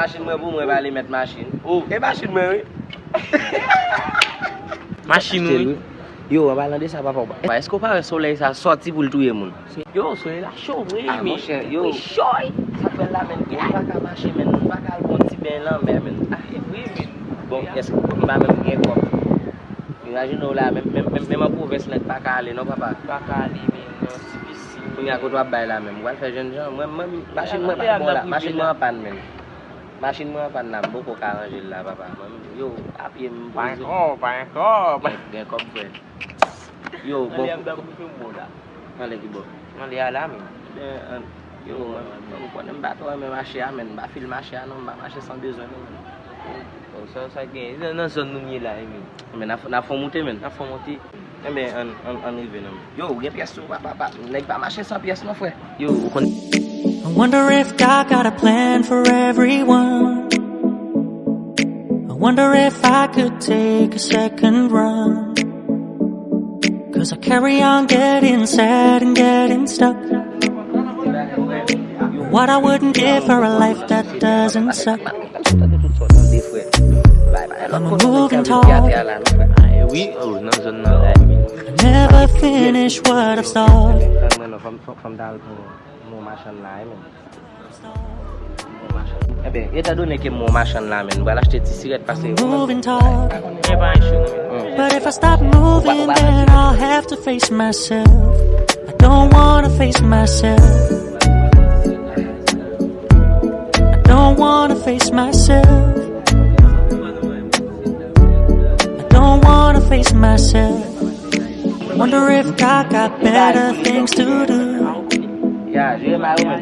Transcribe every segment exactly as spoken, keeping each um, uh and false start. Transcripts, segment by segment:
Machin mwen pou mwen, pale mèt machin. Oh, e machin mwen, wi. Machin ou, wi. Yo, an palan de sa, papa, w pa, èske w pa wè solèy sa sòti pou l touye moun? Yo, solèy la cho vre, men. Ah, monchè, yo. Cho, wi. Sa k fè l la, men, nou pa ka mache, men, nou pa ka al pran ti beny lanmè, men. Ah, e vre, men. Bon, èske m pa menm gen kòb? Imajine w la, menm, menm, menm, menm an pwovens, nèg pa ka ale, non, papa. Pa ka ale, men, nan ti pisin. Kounye a, kote w ap bay la, menm? Ou pral fè jènjan? Mwen, mwen, machin mwen pa bon la. Machin mwen an pàn, men. Machin mwen an pàn la, m poko ka ranje l la, papa. Mwen, yo, a pye m poze. Pa ankò, pa ankò. Gen, gen kòb vre. Yo, bon. Anlè, m ta pou fè mo la. Anlè ki bò? Anlè a la, men. Yo, mwen, mwen, mwen konnen m pa twò renmen mache a, men m pa fil mache a, non, m pa mache san bezwen, non, men. Bon, sa, sa gen, nan, nan zòn nou ye la, wi, men. Men n a fè, n a fè w monte, men. N a fè w monte. Enben, ann, ann, ann rive, non, men. Yo, ou gen pyès tou, pa, pa, pa, nèg pa mache san pyès, non, frè. Yo, ou konn. I wonder if God got a plan for everyone. I wonder if I could take a second run. Cause I carry on getting sad and getting stuck. What I wouldn't give for a life that doesn't suck. I'm a moving target. Ah, e wi, oh, nan zòn nan la, e wi. I never finish what I've started. Fòm, fòm, fòm ta al pran yon machann la, e men. Enben, etandone ke m wè yon machann la, men, m pral achte ti sirèt pase yo. Moving target. But if I stop moving, then I'll have to face myself. I don't wanna face myself. I don't wanna face myself. I don't wanna face myself. Wonder if God got better things to do.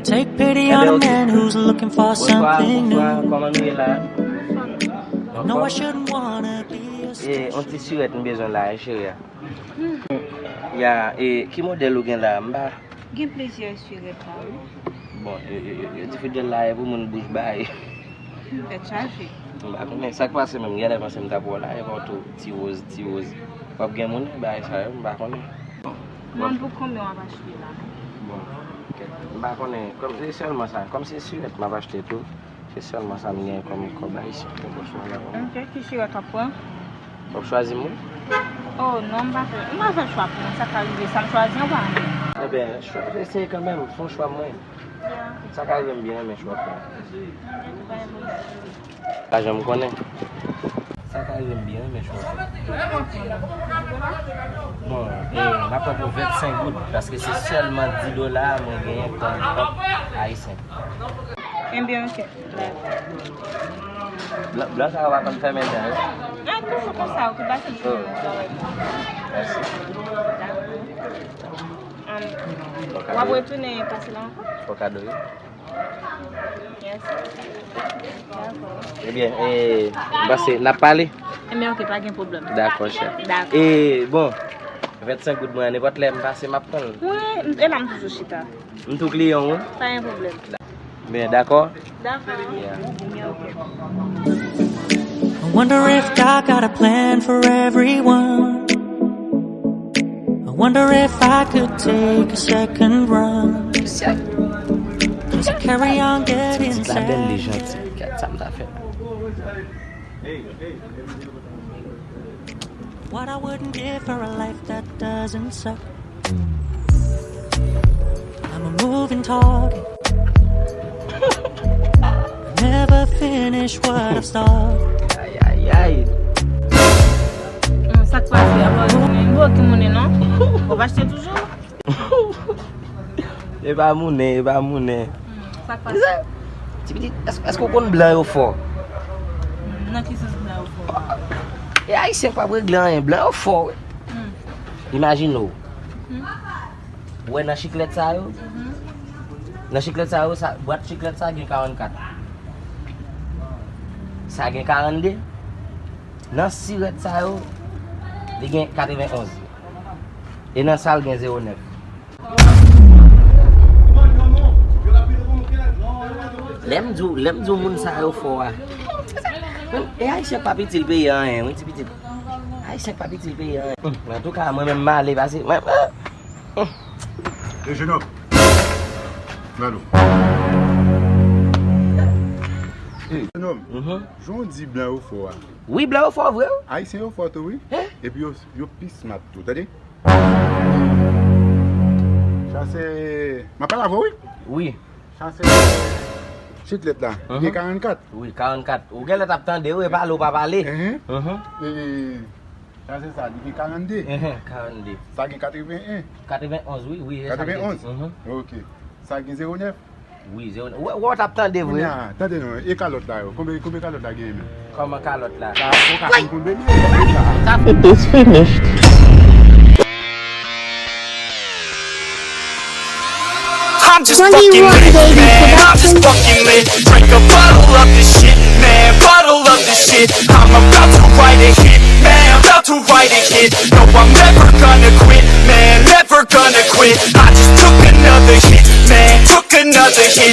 Take pity on a man who's looking for something new. No, I shouldn't wanna be a... Eh, yon ti sirèt m bezwen la, eh, cheri a. Ya, eh, ki modèl ou gen la? M pa... Gen plizyè sirèt la, wi. Bon, yo, yo, yo, yo di fidèl la e pou moun bouch baye. Tèt chaje. M pa konnen sa k pase menm, genlè panse m t ap wè w la, e kontou, ti woz, ti woz. W ap gen moun bagay sa yo, m pa konnen. Bon, pou konbyen w ap achte la? Bon, m pa konnen, kòm se sèlman sa, kòm se sirèt m ap achte tou, se sèlman sa m gen kòm kòb ayisyen, m poko chwazi ankò. Ok, ki sirèt w ap pran? W ap chwazi moun? Oh, non, m pa fè, m pa fè chwa pou mwen. Sa ka rive, sa m chwazi an pa anyen. Enben, chwa, eseye kanmenm, fè yon chwa mwen. Sa ka rive m byen renmen chwa pou mwen. Pa janm konnen. Sa ka rive m byen renmen chwa pou mwen. Bon, e, m ap pran pou vennsenk goud, paske se sèlman dis dola mwen genyen kòm kòb ayisyen. Enben, ok. Blan, blan sa yo pa konn fèmen jan, wi. Ah, toujou konsa, ou ki pase m fèmen jan, wi. Mèsi. Dakò. Um, w ap retounen pase la ankò? Fò kado, wi. Mèsi. Dakò. Ebyen, e, m panse n ap pale. Enben, ok, pa gen pwoblèm. Dakò, chè. Dakò. E, bon, vennsenk goud mwen, nenpòt lè m pase, m ap pran l. Wi, e la m toujou chita. M tou kliyan w, wi. Pa gen pwoblèm. Men, dakò? Dakò. Yeah. I wonder if God got a plan for everyone. I wonder if I could take a second run. Cause I carry on getting sad. Ti bèl li janti, gad sa m ta fè. What I wouldn't give for a life that doesn't suck. I'm a moving target. I never finish what I've started. Ay, ay, ay. Hmm, sa k pase? Apa, ou gen gwo ki monnen, non? Ou pa achte toujou? E pa monnen, e pa monnen. Hmm, sa k pase? Ti pitit, èske, èske w konn blan yo fò? Hmm, nan ki sans blan yo fò? E ayisyen k pa regle anyen, blan yo fò, wi. Hmm. Imajine w. Hmm. Ou wè nan chiklèt sa yo? Mhm. Nan chiklèt sa yo, sa, bwat chiklèt sa gen karannkat. Sa gen karannde. Nan sirèt sa yo, li gen katrevenn onz. E nan sa l gen zewo nèf. Lè m di w, lè m di w moun sa yo fò a. E ayisyen k pa itil peyi a anyen, wi, ti pitit. Ayisyen k pa itil peyi a anyen. Antouka, mwen menm m ale pase, mwen, E jenòm, gade w. Hey, nonm, jan w di blan yo fò a. Wi, blan yo fò vre, wi. Ayisyen yo fò tou, wi. Epi yo, yo pi smart tou, tande? Sa se, m ap pale avè w, wi. Wi. Sa se chit lèt la. Gen karannkat. Wi, karannkat. Ou genlè t ap tande, wi, pale ou pa pale. E, sa se sa, li gen karannde. Karannde. Sa gen katreven en. Katreven onz, wi, wi, e sa m te di. Katreven onz? Ok. Sa gen zewo nèf. Wi, zewo nèf. Wè, wè, w t ap tande vre. Kounye a, tande non, e kalòt la yo? Konbe, konbe kalòt la genyen menm? Kòman kalòt la? Sa, ou ka konn konbe li ye, sa. It is finished. I'm just fucking lit, man. I'm just fucking lit. Drink a bottle of this shit, man. Bottle of this shit. I'm about to write a hit, man. About to write a hit. No, I'm never gonna quit, man. Never gonna quit. I just took another hit, man. Took another hit.